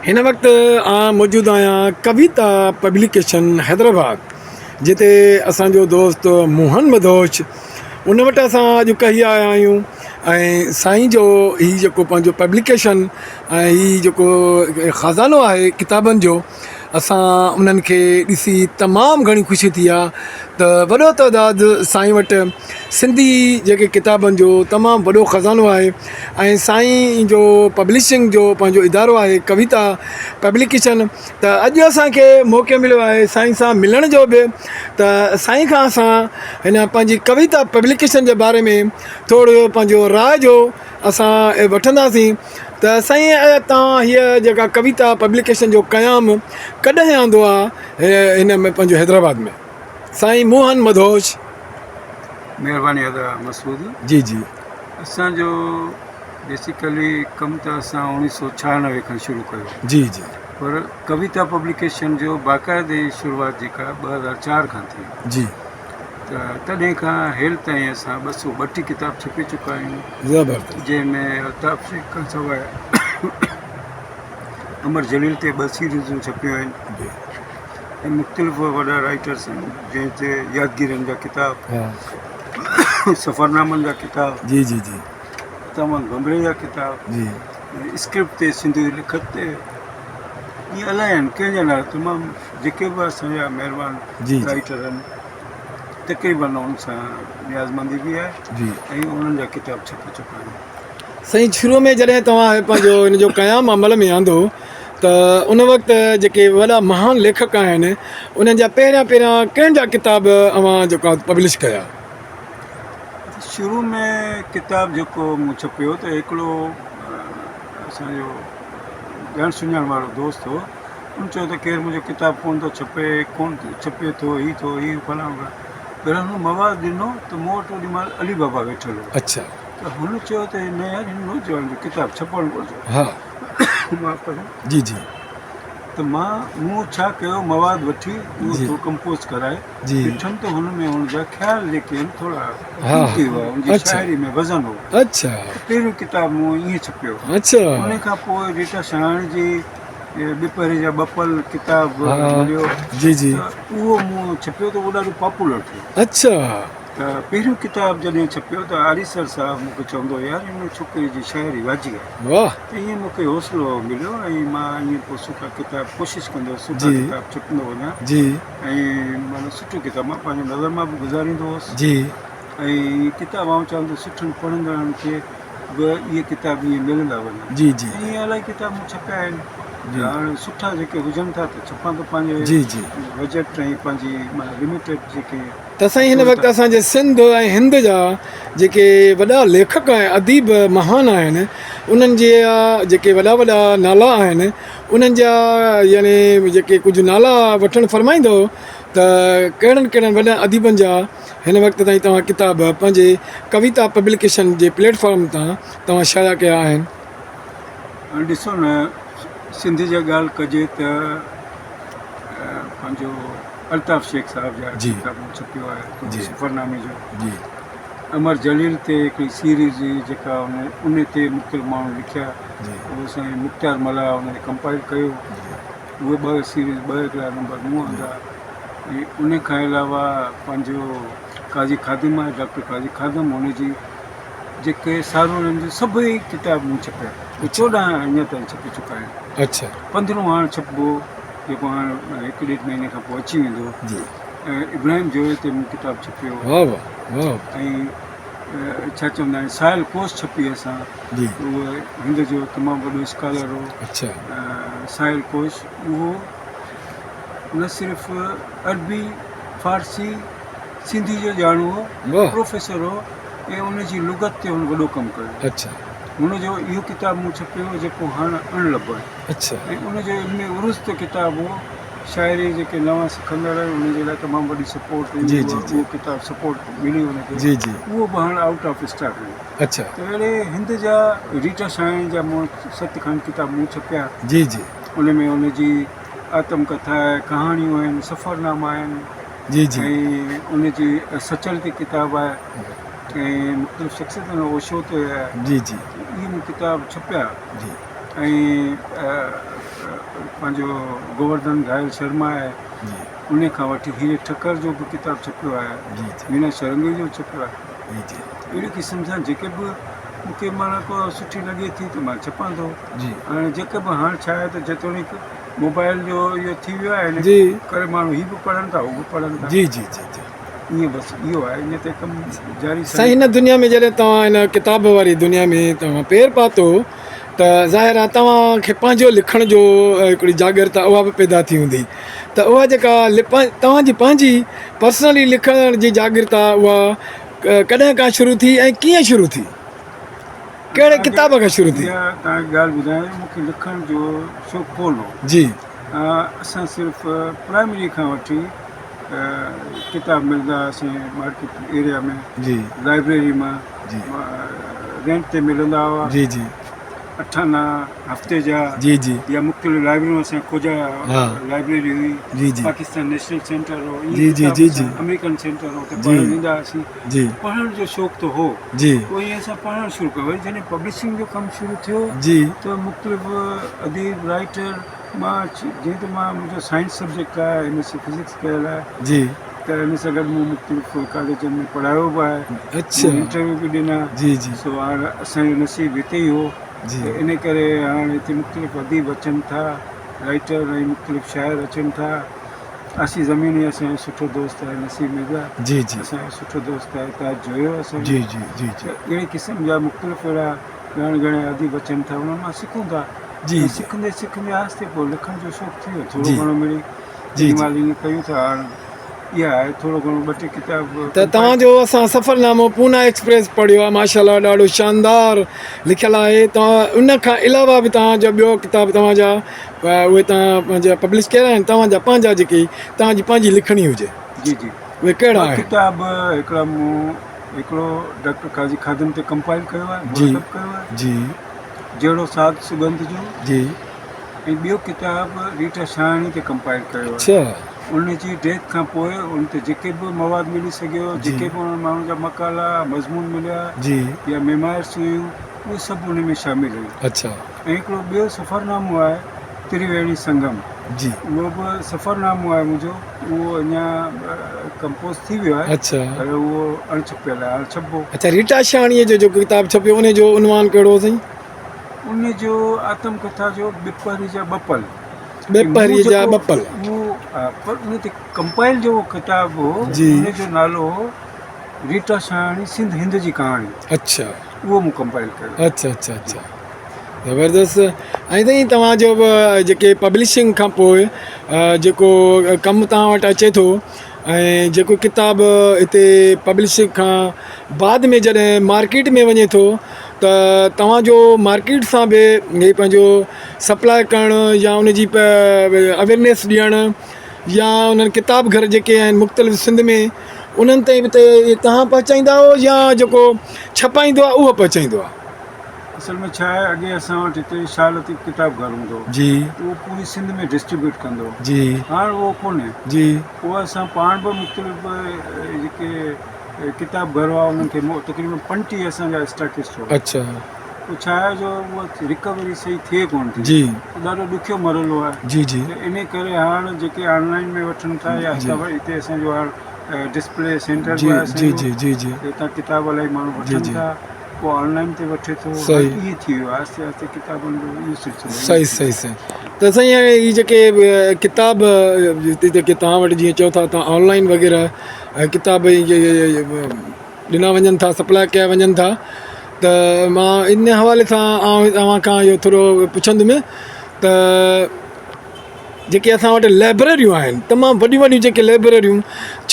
هن وقت آء موجود آهيان ڪويتا پبليڪيشن حيدرآباد جتي اسان جو دوست موهن مدهوش ان وٽ اسان اڄ ڪهي آيا آهيون ۽ سائين جو هي جيڪو پنهنجو پبليڪيشن ۽ هي جيڪو خزانو آهي ڪتابن جو اسان انهن کي ڏسي تمام گهڻي خوشي ٿي آهي ته وڏو تعداد سائين وٽ سنڌي جيڪي ڪتابن جو تمام وڏو خزانو آهي ۽ سائين جو پبلشنگ جو پنهنجو ادارو آهي ڪويتا پبليڪيشن ته اڄ اسان کي موقعو مليو آهي سائين سان ملڻ جو به ته سائين کان اسان هن پنهنجي ڪويتا پبليڪيشن جي باري ۾ ٿورو پنهنجو راء جو اسان وٺنداسين ته سائين توهان هيء جيڪا ڪويتا پبليڪيشن جو قيام ڪڏهن آندو آهي هن ۾ پنهنجو حيدرآباد ۾ سائين موهن مدهوش. مهرباني ادا مسعود. جي جي. اسان جو بيسيڪلي ڪم ته اسان اوڻيهه سو ڇهانوي کان شروع ڪيو. جي جي. پر ڪويتا پبليڪيشن جو باقاعدي شروعات جيڪا 2004 کان ٿي. جي. ته تڏهن کان هيل تائين اسان 232 ڪتاب ڇپي چڪا آهيون. زبردست. جنهن ۾ الطاف شيخ کان سواء امر جليل تي ٻه سيريزون ڇپيون آهن. جي. ۽ مختلف وڏا رائيٽرس آهن جنهن تي يادگيرين جا ڪتاب سفرنامن جا ڪتاب جي جي جي تمام گمري جا ڪتاب جي اسڪرپٽ تي سنڌي لکت تي ائين الائي آهن ڪنهن جا نالا تمام جيڪي به اسان جا مهربان جي رائيٽر آهن تقريبن ان سان نيازمندي به آهي جي ۽ انهن جا ڪتاب ڇپي چڪا آهن. سائين شروع ۾ جڏهن توهان پنهنجو ان جو قيام عمل ۾ آندو ته ان وقت جيڪي وڏا مهان ليکڪ آهن انهن جا پهريان پهريان ڪنهن جا ڪتاب اوهان جيڪو پبلش ڪيا؟ شروع ۾ ڪتاب جيڪو مون ڇپيو ته هڪڙو اسان جو ڄاڻ سڃاڻ وارو دوست هو ان چيو ته ڪير منهنجو ڪتاب ڪونه ٿو ڇپي ڪونه ڇپي ٿو هي ٿو هي فلاڻو پر هن مواد ڏنو ته مون وٽ اوڏي مهل علي بابا ويٺل هو. اڇا. ته هن چيو ته نه يار هن نوجوان جو ڪتاب ڇپڻ گهرجي. ها. معاف ڪجو. جي جي. ته مان مون ڇا ڪيو مواد وٺي اهو ٿورو ڪمپوز ڪرائي جي. ڏٺم ته هن ۾ هن جا خيال جيڪي آهن ٿورا ها قيمتي هئا هن جي اڇا. شاعري ۾ وزن هو. اڇا. ته پهريون ڪتاب مون ائين ڇپيو. اڇا. ان کان پوء ريٽا شهاڻي جي ٻپهري جا ٻه پل ڪتاب مليو. جي جي. ته اهو مون ڇپيو ته اهو ڏاڍو پاپولر ٿيو. اڇا. ته پهريون ڪتاب جڏهن ڇپيو ته آريسر صاحب مون کي چوندو هو يار هن ڇوڪري جي شاعري واجب آهي. واھ. ته ائين مون کي حوصلو مليو ۽ مان ائين پوء سٺا ڪتاب ڪوشش ڪندو هوس سٺا ڪتاب ڇپندو وڃان. جي. ۽ معنيٰ سٺو ڪتاب مان پنهنجي نظر مان به گذاريندو هوس. جي. ۽ ڪتاب آئون چاهيندو هوس سٺن پڙهندڙن کي به اهي ڪتاب ائين ملندا وڃن. جي جي. ائين الائي ڪتاب مون ڇپيا آهن. جي. هاڻي سٺا جيڪي هجن ٿا ته ڇپان ٿو پنهنجي جي جي. بجيٽ ۽ پنهنجي معنيٰ لميٽيڊ جيڪي. ته سائين هن وقت اسان جي سنڌ ۽ هند جا جيڪي وڏا ليکڪ ۽ اديب مهان آهن انهن جا جيڪي وڏا وڏا نالا آهن انهن جا يعني جيڪي ڪجهه نالا وٺڻ فرمائيندو ته ڪهڙن ڪهڙن وڏن اديبن جا هن وقت تائين توهان ڪتاب پنهنجي ڪويتا پبليڪيشن جي پليٽ فارم تان توهان شايع ڪيا آهن. هاڻي ڏسو نه سنڌ جي ڳالهه ڪجي ته پنهنجو الطاف شيخ صاحب جا ڪتاب مون ڇپيو آهي هڪڙو سفرنامي جو جي امر جليل تي هڪڙي سيريز هئي جيڪا ان ان تي مختلف ماڻهن لکيا جي اهو سائين مختيار ملاح ان کي ڪمپائل ڪيو اهي ٻه سيريز ٻه هڪڙا نمبر مون آندا ۽ ان کان علاوه پنهنجو قاضي خادم آهي ڊاڪٽر قاضي خادم ان جي جيڪي سارونن جون سڀئي ڪتاب مون ڇپيا 14 اڃا تائين ڇپي چڪا آهن. اڇا. پندرهون هاڻ ڇپبو جيڪو هاڻ هڪ ڏيڍ مهيني کان پوء اچي ويندو. جي. ۽ ابراهيم جويو تي مون ڪتاب ڇپيو. واھ واھ واھ. ۽ ڇا چوندا آهن ساحل ڪوس ڇپي اسان. جي. اهو هند جو تمام وڏو اسڪالر هو. اڇا. ساحل ڪوش اهو نه صرف عربي فارسي سنڌي جو ڄاڻو هو. واھ. پروفيسر هو ۽ ان جي لغت تي هن وڏو ڪم ڪيو. اڇا. هن جو اهو ڪتاب مون ڇپيو هو جيڪو هاڻ اڻلڀ آهي. اڇا. ۽ ان جو علم عروض تي ڪتاب هو. شاعري جيڪي نوان سکندڙ آهن انهن جي لاء تمام وڏي سپورٽ هئي. جي جي جي. اهو ڪتاب سپورٽ ملي ان کي. جي جي. اهو به هاڻ آئوٽ آف اسٽاڪ آهي. اڇا. ته اهڙي هند جا ريٽا شاهاڻي جا مون ست کن ڪتاب مون ڇپيا. جي جي. ان ۾ ان جي آتم ڪٿا آهي، ڪهاڻيون آهن، سفرناما آهن. جي جي. ۽ ان جي سچل تي ڪتاب آهي ۽ مختلف شخصيتن اوشو تي آهي. جي جي. اهي مون ڪتاب ڇپيا. جي. ۽ پنهنجو گوورڌن گهايل شرما آهي ان کان وٺي هيري ٺڪر جو به ڪتاب ڇپيو آهي وينا شرنگي جو ڇپيو آهي اهڙي قسم سان جيڪي به مون کي معنيٰ ڪو سٺي لڳي ٿي ته مان ڇپان ٿو هاڻي جيڪي به هاڻ ڇا آهي ته جيتوڻيڪ موبائل جو اهو ٿي ويو آهي ان ڪري ماڻهو هي به پڙهن ٿا هو به پڙهن ٿا جي جي جي جي ائين بس اهو آهي ان تي ڪم جاري سائين هن دنيا ۾ جڏهن توهان هن ڪتاب واري دنيا ۾ توهان پير پاتو ته ظاهر آهي توهان کي پنهنجو لکڻ جو هڪڙي جاڳرتا اها به پيدا ٿي هوندي ته اها جيڪا توهان جي پنهنجي پرسنلي لکڻ جي جاڳرتا اها ڪڏهن کان شروع ٿي ۽ ڪيئن شروع ٿي ڪهڙي ڪتاب کان شروع ٿي؟ اها توهان کي ڳالهه ٻڌايان مون کي لکڻ جو شوق ڪونه هو. جي. اسان صرف پرائمري کان وٺي ڪتاب ملندا هئاسين مارڪيٽ ايريا ۾ جي. لائبريري مان جي. رينٽ تي ملندا هئا. جي جي. اٺ آنا هفتي جا جي جي. يا مختلف لائبريريون اسان کوجا لائبريري هئي جي جي. پاڪستان نيشنل سينٽر هو جي جي جي جي. آمريڪن سينٽر هو اتي پڙهڻ ويندا هئاسين. جي. پڙهڻ جو شوق ته هو. جي. پوء ائين اسان پڙهڻ شروع ڪيو وري جڏهن پبلشنگ جو ڪم شروع ٿيو جي. ته مختلف اديب رائيٽر مان جيئن ته مان منهنجو سائنس سبجيڪٽ آهي ايم ايس سي فزڪس ڪيل آهي جي. ته ان سان گڏ مون مختلف ڪاليجن ۾ پڙهايو به آهي اڇا. مون انٽرويو به ڏنا جي جي. سو هاڻ اسان جو نصيب هتي ئي هو جي. ته ان ڪري هاڻ هتي مختلف اديب اچن ٿا رائيٽر ۽ مختلف شاعر اچن ٿا اسين زميني اسان جو سٺو دوست آهي نصيب مرزا جي جي. اسان جو سٺو دوست آهي تاج جويو اسان جو جي جي جي جي. ته اهڙي قسم جا مختلف اهڙا گهڻ گهڻا اديب اچن ٿا انهن مان سکون ٿا جي ۽ جي. سکندي سکندي آهستي پوء لکڻ جو شوق ٿي ويو ٿورو جي. گهڻو مڙئي جي ڪيڏي جي. مهل ائين ڪيون ٿا هاڻ اها آهي ٿورو گهڻو ٻه ٽي ڪتاب ته توهان جو اسان سفرنامو پونا ايڪسپريس پڙهيو آهي ماشاءالله ڏاڍو شاندار لکيل آهي توهان ان کان علاوه به توهان جا ٻيو ڪتاب توهان جا اهي توهان پنهنجا پبلش ڪيا آهن توهان جا پنهنجا جيڪي توهان جي پنهنجي لکڻي هجي جي جي اهي ڪهڙا ٻه آهن؟ ڪتاب هڪڙا مون هڪڙو ڊاڪٽر قاضي خادم تي ڪمپائل ڪيو آهي جي مرتب ڪيو آهي جي جهڙو ساڌ سڳنڌ جو جي ۽ ٻيو ڪتاب ريٽا شاهاڻي تي ڪمپائل ڪيو آهي اڇا ان جي ڊيٿ کان پوء ان تي جيڪي به مواد ملي سگهيو جي جيڪي به انهن ماڻهن جا مقالا مضمون مليا جي يا ميمائرس هيون اهي سڀ ان ۾ شامل هيون اڇا ۽ هڪڙو ٻيو سفرنامو آهي تريويڻي سنگم جي اهو به سفرنامو آهي منهنجو اهو اڃا ڪمپوز ٿي ويو آهي اڇا پر اهو اڻ ڇپيل آهي هاڻ ڇپبو. اڇا ريٽا شاهاڻيء جو جيڪو ڪتاب ڇپيو ان جو عنوان ڪهڙو هو سائين؟ ان جو آتم ڪٿا جو ٻپهري جا ٻه پل. ٻپهري جا ٻه پل. اهو پر ان تي ڪمپائل جيڪو ڪتاب هو جي ان جو نالو هو ريٽا شاهاڻي سنڌ هند جي ڪهاڻي. اڇا. اهو مون ڪمپائل ڪيو. اڇا اڇا اڇا زبردست ۽ سائين توهان جو به جيڪي پبلشنگ کان پوء جيڪو ڪم توهان وٽ اچي ٿو ۽ جيڪو ڪتاب هتي پبلشنگ کان بعد ۾ جڏهن مارڪيٽ ۾ وڃي ٿو ته توهان جو مارڪيٽ سان به هي پنهنجو سپلاء ڪرڻ يا ان جي اويرنيس ڏيڻ يا انهن ڪتاب گهر جيڪي آهن مختلف سنڌ ۾ انهن تائين به توهان پهچائيندا آهيو يا جيڪو ڇپائيندو آهي اهو پهچائيندو آهي. اصل ۾ ڇا آهي اڳي اسان وٽ هتي شاهه لطيف ڪتاب گهر هوندو هو جي اهو پوري سنڌ ۾ ڊسٽريبيوٽ ڪندو هو جي هاڻ اهو ڪونهي جي پوء اسان پاڻ به مختلف جيڪي ڪتاب گهر هئا انهن کي تقريبن 35 اسان جا اسٽاڪسٽ هئا اڇا پوء ڇا آهي جو اها رڪوري صحيح ٿئي ڪونه ٿي جي ڏاڍو ڏکيو مرحلو آهي جي جي ته ان ڪري هاڻ جيڪي آن لائن ۾ وٺن ٿا يا هتان هتي اسان جو هاڻ ڊسپلي سينٽر جي به آهي جي اسان جي جو جي جي هتان ڪتاب الاهي ماڻهو جي وٺن جي ٿا پوء آن لائن تي وٺي ٿو هاڻ صحيح ائين ٿي ويو آهي آهستي آهستي ڪتابن جو اهو سلسلو ائين صحيح ٿي صحيح ويو صحيح ته سائين هاڻي هي جيڪي ڪتاب جيڪي توهان وٽ جيئن چئو ٿا ته آن لائن وغيره ڪتاب ڏنا وڃن ٿا سپلاء ڪيا وڃن ٿا ته مان ان حوالي سان آئون اوهان کان اهو ٿورو پڇندم ته جيڪي اسان وٽ لئبرريون آهن تمام وڏيون وڏيون جيڪي لئبرريون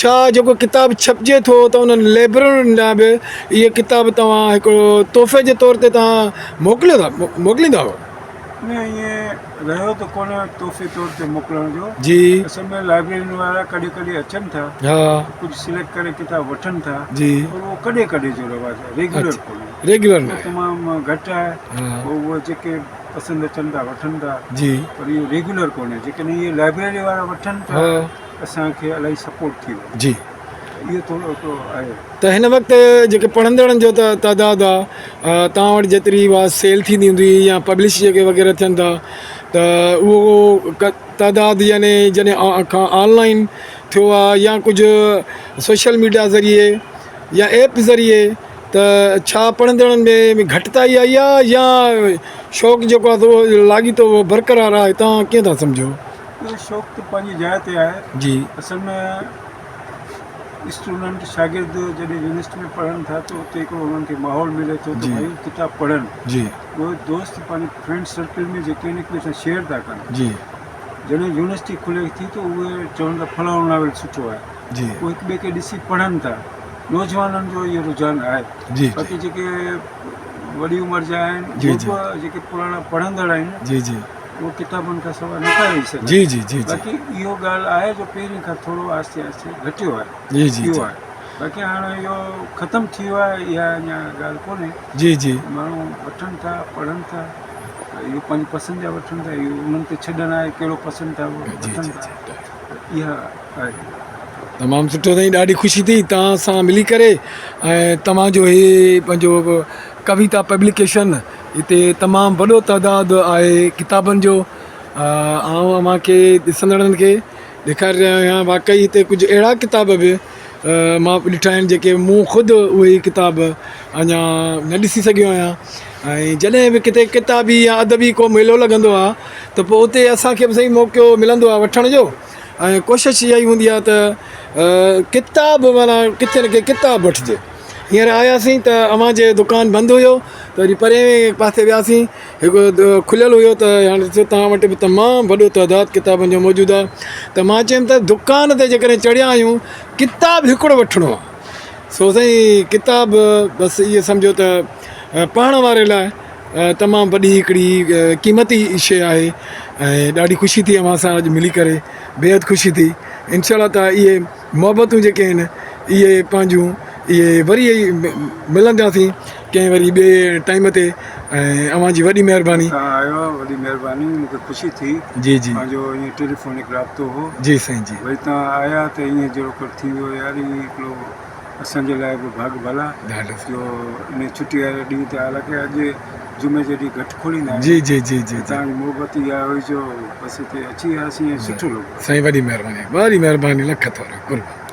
ڇا جيڪو ڪتاب ڇپجي ٿو ته انهن لئبررين ڏانهن به اهي ڪتاب توهان هڪڙو تحفي جي طور تي توهان موڪليو ٿا موڪليندا آهيو؟ نه ائين رهيو ته ڪونه تحفي طور تي موڪلڻ جو جي اصل ۾ لائبريرين وارا ڪڏهن ڪڏهن اچن ٿا ها ڪجهه سليڪٽ ڪري ڪتاب وٺن ٿا جي پر اهو ڪڏهن ڪڏهن جو رواج آهي ريگيولر ڪونهي ريگيولر نه تمام گهٽ آهي پوء اهو جيڪي پسند اچن ٿا وٺن ٿا جي پر اهو ريگيولر ڪونهي جيڪڏهن اهي لائبريري وارا وٺن ته اسان کي الاهي سپورٽ ٿي وڃي جي اهو ٿورو هڪڙو آهي. ته هن وقت جيڪي پڙهندڙن جو ته تعداد آ توهان وٽ جيتري اها سيل ٿيندي هوندي يا پبلش جيڪي وغيره ٿين ٿا ته اهو تعداد يعني جڏهن کان آن لائن ٿيو آهي يا ڪجهه سوشل ميڊيا ذريعي يا ايپ ذريعي ته ڇا پڙهندڙن ۾ گهٽتائي آئي آهي يا شوق جيڪو آهي سو لاڳيتو برقرار آهي توهان ڪيئن ٿا سمجهو؟ اهو شوق ته پنهنجي جاء تي آهي جي اصل ۾ اسٽوڊنٽ شاگرد جڏهن يونيورسٽي ۾ پڙهن ٿا ته اتي هڪڙو انهن کي ماحول ملي ٿو ته ڀائي ڪتاب پڙهن جي اهي دوست پنهنجي فرينڊ سرڪل ۾ جيڪي آهن هڪ ٻئي سان شيئر ٿا ڪن جي جڏهن يونيورسٽي کلي ٿي ته اهي چون ٿا فلاڻو ناول سٺو آهي جي اهي هڪ ٻئي کي ڏسي پڙهن ٿا نوجوانن جو اهو رجحان آهي جي باقي جيڪي وڏي عمر جا آهن جي اهي جي به جيڪي پراڻا پڙهندڙ آهن جي جي اهي ڪتابن کان سواء نٿا رهي سگهن جي جي جي جي باقي اهو ڳالهه آهي جو پهرين کان ٿورو آهستي آهستي گهٽيو آهي جي جي اهو جي آهي باقي هاڻ اهو ختم ٿي ويو آهي اها اڃا ڳالهه ڪونهي جي جي ماڻهو وٺن ٿا پڙهن ٿا اهو پنهنجي پسند جا وٺن ٿا اهو انهن تي ڇڏڻ آهي ڪهڙو پسند ٿا جي وٺن جي ٿا جي اها آهي. تمام سٺو سائين ڏاڍي خوشي ٿي توهان سان ملي ڪري ۽ توهان جو هي پنهنجو ڪويتا پبليڪيشن هتي تمام وڏو تعداد آهي ڪتابن جو آئون اوهان کي ڏسندڙن کي ڏيکاري رهيو آهيان واقعي هتي ڪجهه اهڙا ڪتاب به مان ڏٺا آهن جيڪي مون خود اهي ڪتاب اڃا نه ڏسي سگهيو آهيان ۽ جڏهن به ڪٿي ڪتابي يا ادبي ڪو ميلو لڳندو آهي ته پوء اتي اسانکي به سائين موقعو ملندو آهي وٺڻ جو ۽ ڪوشش اها ئي هوندي آهي ته ڪتاب معنيٰ ڪٿي نه ڪٿي ڪتاب وٺجي هينئر آياسين ته اوهان جي دڪان بند هيو ته وري پرئين پاسي وياسين هڪ کليل هيو ته هاڻي ڏسو توهان وٽ به تمام وڏو تعداد ڪتابن جو موجود آهي ته مان چيم ته دڪان تي جيڪڏهن چڙهيا آهيون ڪتاب هڪڙو وٺڻو آهي سو سائين ڪتاب بس اهو سمجهو ته پڙهڻ واري لاء تمام وڏي هڪڙي قيمتي شيء آهي ۽ ڏاڍي خوشي ٿي اوهان سان اڄ ملي ڪري بيحد خوشي ٿي انشاء الله تعالي اهي محبتون جيڪي آهن اهي پنهنجون اهي وري ملنداسين ڪنهن وري ٻئي ٽائيم تي ۽ اوهان جي وڏي مهرباني. توهان آيو وڏي مهرباني مون کي خوشي ٿي جي جي پنهنجو ائين ٽيليفونڪ رابطو هو جي سائين جي وري توهان آيا ته ائين جهڙو ڪر ٿي ويو يار هي هڪڙو اسان جي لاء به ڀاڳ ڀلا جو ان ڇٽي واري ڏينهن تي حالانڪه اڄ جمعي جي ڏينهن گهٽ کوليندا آهن جي جي جي جي توهان جي محبت اها هئي جو بس هتي اچي وياسين ۽ سٺو لڳو سائين وڏي مهرباني وڏي مهرباني لک ٿورا قربان.